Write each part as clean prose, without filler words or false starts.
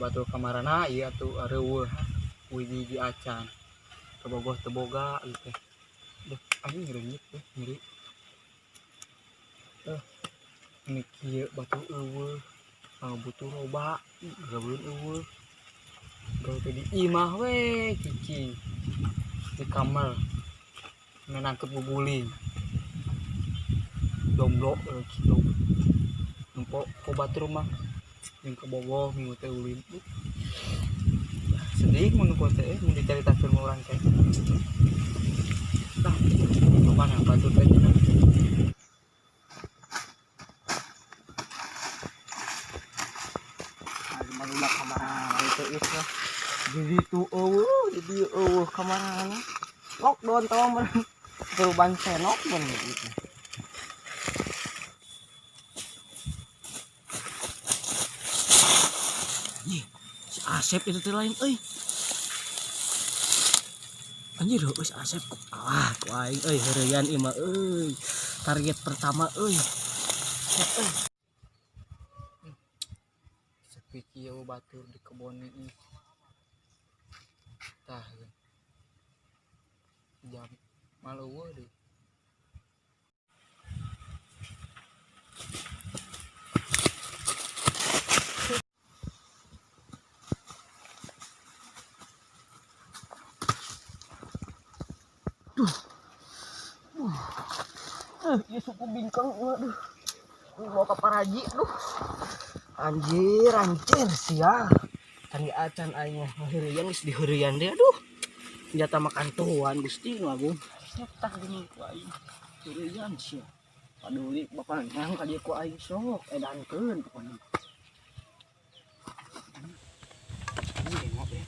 Batur kamarana ieu atuh areuweuh hiji-hiji acan. Kabogoh teu boga ieu teh. Duh, anjing reungit teh nyeri. Ini kieu batur euweuh. Butuh loba, gaweun euweuh. Gawe teh di imah we cicing. Di kamar. Nangkep guguling. Jomblo kitu. Nempo ku batur mah jeung kabogoh minggu teh ulin. Sedih mun ku teh mun dicaritakeun mah urang teh. Tah, mana batur teh cenah. Barudak kamarana itu is lah. Di ditu eueuh, di dieu eueuh kamarana. Lockdown tah mah perubahan senok mun gitu. Anjir, si Asep itu teh lain euy. Anjir, heueuh si Asep. Ah, ku aing euy heureuyan ieu mah euy. Target pertama euy. Asep euy. Sepi kieu batur di kebon ieu. Tah. Jam malu eueuh deui. Ieu suku bingkang aduh. Mau ke Paraji aduh. Anjir, anjir sia. Can ge acan aing mah heureuyan geus diheureuyan deui aduh. Senjata makan tuan Gusti nu agung. Tah geuning ku aing. Heureuyan sia. Paduli bapak nang ka dieu ku aing sok edankeun pokona. Ini ya.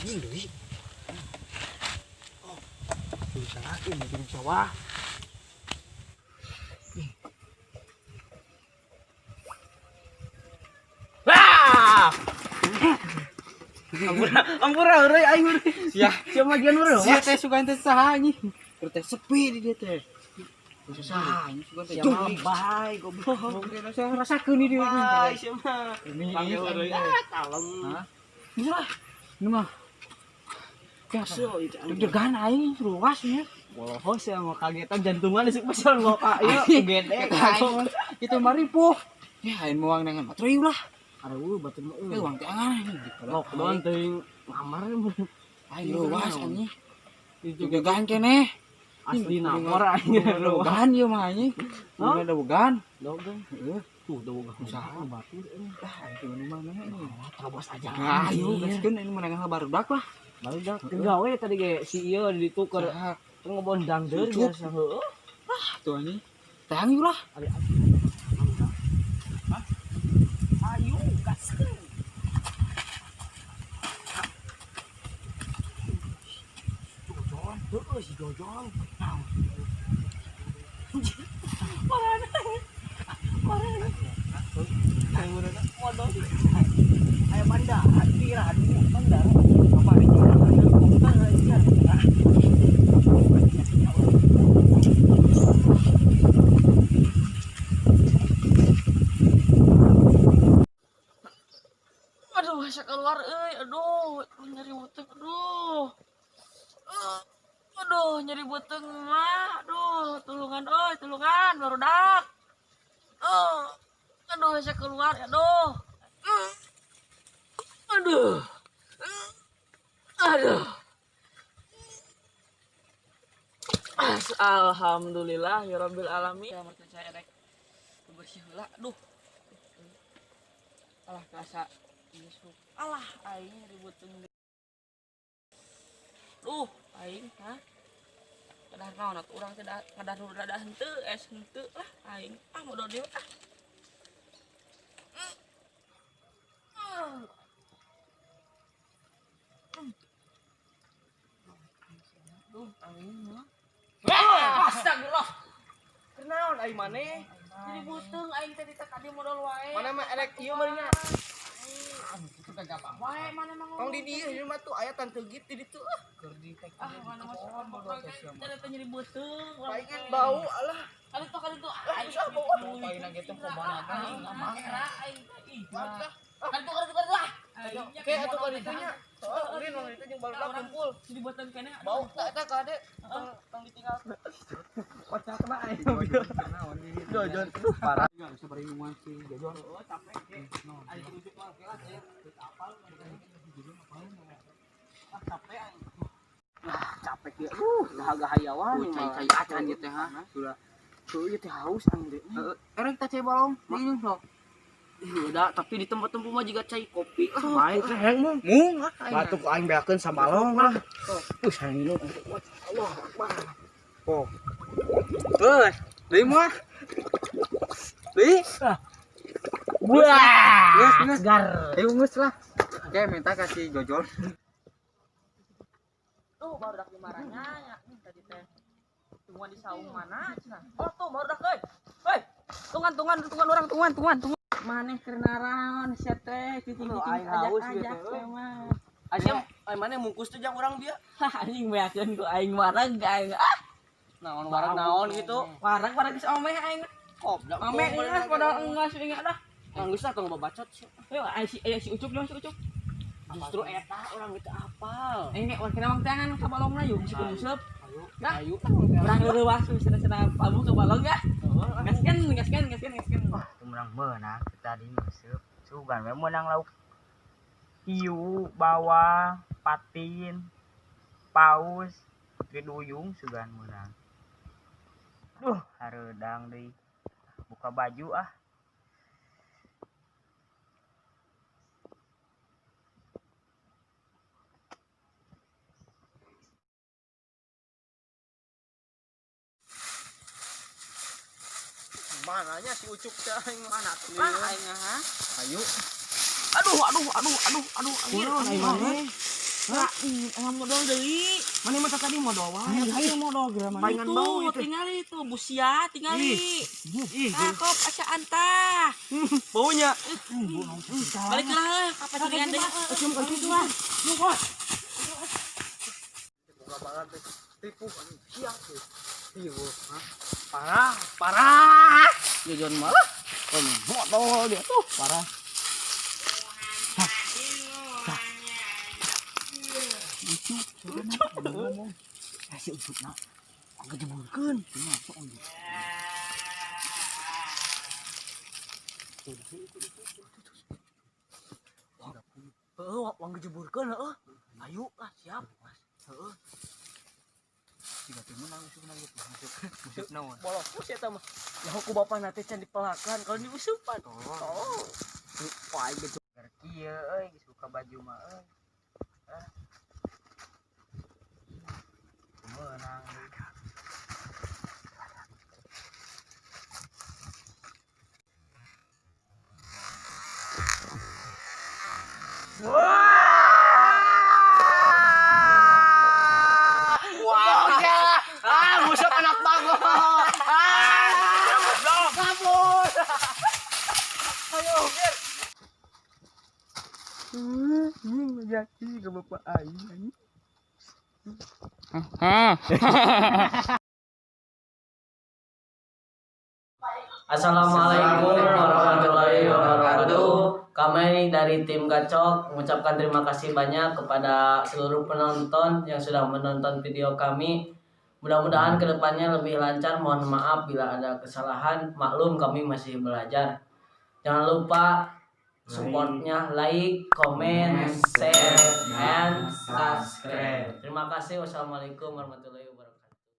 Anjing deui. Oh, bisa ini di sawah. Wah! Ampura, ampura heureuy aing heureuy. Sia, Sia magian heureuy. sia teh sugan teh saha anjing. Keur teh sepi di dieu teh. Saha anjing sugan teh Sia mah bae goblok. Mungkin saya rasakeun di dieu. Bae sia mah. Ini Panggil heureuy. Ah, kalem. Hah? Ini lah. Ini mah. Kesel itu anjing. Deg-degan aing luas ya. Bohong sih mau kagetan jantungan sih pasal mau kak ieu gede Aing itu mah ripuh. Ya aing moal dengan baterai lah. Aduh batur mah Eh uang teh angan anjing. Lockdown teuing ngamar Aing luas anjing. Deg-degan keneh. asli napor aing Dogan ieu mah anjing. Hah? Udah dogan. Dogan. Heeh. Tuh dogan Usaha batur Ah, aing teh nu mana ini. terobos aja. Nah, ayo gaskeun ini menangan barudak lah. Barudak gawe tadi ge si ieu ditu keur Saha ngebon dangdeur Cucup. biasa heueuh. tuh anjing. Tang yuk lah. Ayo gaskeun. Jojon, heueuh si Jojon. Marana. Marana. Modal. Aya bandara, tiradu bandara. Kamari helikopter aja. Aduh, saya keluar euy. Aduh, nyeri beuteung. Aduh. Aduh, nyeri beuteung mah. Aduh, tulungan euy, tulungan barudak. Aduh, saya keluar. Aduh. Aduh. Aduh. Alhamdulillah ya rabbil alamin. Ya mereka saya rek bersih heula. Aduh. Alah kerasa nyusuk. Alah aing ribut. Duh, aing ha. Kedah naon atuh urang teh ngadah dadah henteu, es henteu lah aing. Ah modal deui ah. Duh, aing mah. Astagfirullah. Kenaon aing maneh? Jadi beuteung aing teh tadi modal wae. Mana mah erek ieu mah nya. Itu teh gampang Wae mana mah Tong di dieu ieu mah tuh aya tante git di ditu ah. Keur di tek. Ah, mana mah teh nyeri beuteung. Palingan bau alah. Kali tuh kali tuh. Bisa bau. Palingan gitu kumaha Aing ih. Kali tuh kali tuh kali tuh. Kayak atuh kali itu nya. Heeh, ulin urang itu jeung barudak kumpul. Jadi buatan kene. Bau tak eta kade. Tong ditinggal. Kocak mah aing. Jojon, aduh parah. Enggak bisa beringungan sih Jojon. Oh, capek ge. Aing tunjuk mah oke lah, apal. Ah, capek aing. Ah, capek ya. Dahaga hayawan. Cai-cai acan ieu teh ha. Sudah. Tuh, ieu teh haus aing teh. Heeh, erek teh cai balong. Ini sok. Ih, udah, tapi di tempat tempuh mah juga cai kopi lah. Baik teh heng mung. Mung ah. Batuk aing beakeun sabalong lah. Hayang minum. Allah Akbar. Oh. Terus, deui mah. Deui. Wah, Geus, geus. segar. Ayo geus lah. Oke, minta kasih Jojon. Tuh baru dak dimarahnya ya tadi teh. Tungguan di saung mana cenah. Oh, tuh baru dak euy. Hei. Tungguan tungguan tungguan orang tungguan tungguan tungguan. Maneh keur naraon sia teh cicing-cicing Aing haus ajak-ajak gitu. teh mah. Aja, ai mana mungkus tuh jang urang bieu. Hah, anjing beakeun ku aing wareg aing. Ah, Naon wareg naon gitu. wareg wareg geus omeh aing. Goblok. Omeh geus modal enggas ingat dah. Geus lah tong babacot sih. Ayo ayo si Ucup dong si Ucup. Justru eta urang itu apal. Aing urang kena mang tangan ka balongna yuk si Usep. Ayo, Nah. ayo. Urang leuwas cenah-cenah pabu ke balong ya. Gaskeun gaskeun gaskeun gaskeun. Menang menang tadi nguseup sugan we menang lauk hiu bawang patin paus putri duyung sugan menang. Duh, hareudang deui buka baju ah. Mananya si Ucup teh aing Mana tuh ah aing ha? Ayo. Aduh aduh aduh aduh aduh anjir. Kunaon ai maneh? Lah, ih, modal deui. Maneh mah tadi modal wae. Ayo modal geura mana? Palingan bau Tuh, itu. tingali tuh busia tingali. Ih, Ah, kop asa antah. Baunya. Balik lah ka pacirian deui. Cium ka cium lah. Buka banget teh. Tipu anjing siang teh. Iya, hah? Parah, parah. Jojon malah. Modal dia tuh, parah. Si Ucup na. Ngejeburkeun. Heeh, wang ngejeburkeun heeh. Ayo lah, siap. Heeh. Tiga teh menang usupna gitu. Musuh naon? Bolopus eta mah. Lah ku bapana teh can dipelakan kalau diusupan. Oh. Wah, aing geus Keur kieu euy geus buka baju mah euy. Ah. Menang deui. Wah, ya. Ah, musuh anak bango. Ah, goblok. Kabur. Ayo, Ger. Ini jadi ke bapak aing anjing. Assalamualaikum warahmatullahi wabarakatuh. Kami dari tim Gacok mengucapkan terima kasih banyak kepada seluruh penonton yang sudah menonton video kami. Mudah-mudahan kedepannya lebih lancar. Mohon maaf bila ada kesalahan. Maklum kami masih belajar. Jangan lupa supportnya, like, comment, share, and subscribe. Terima kasih. Wassalamualaikum warahmatullahi wabarakatuh.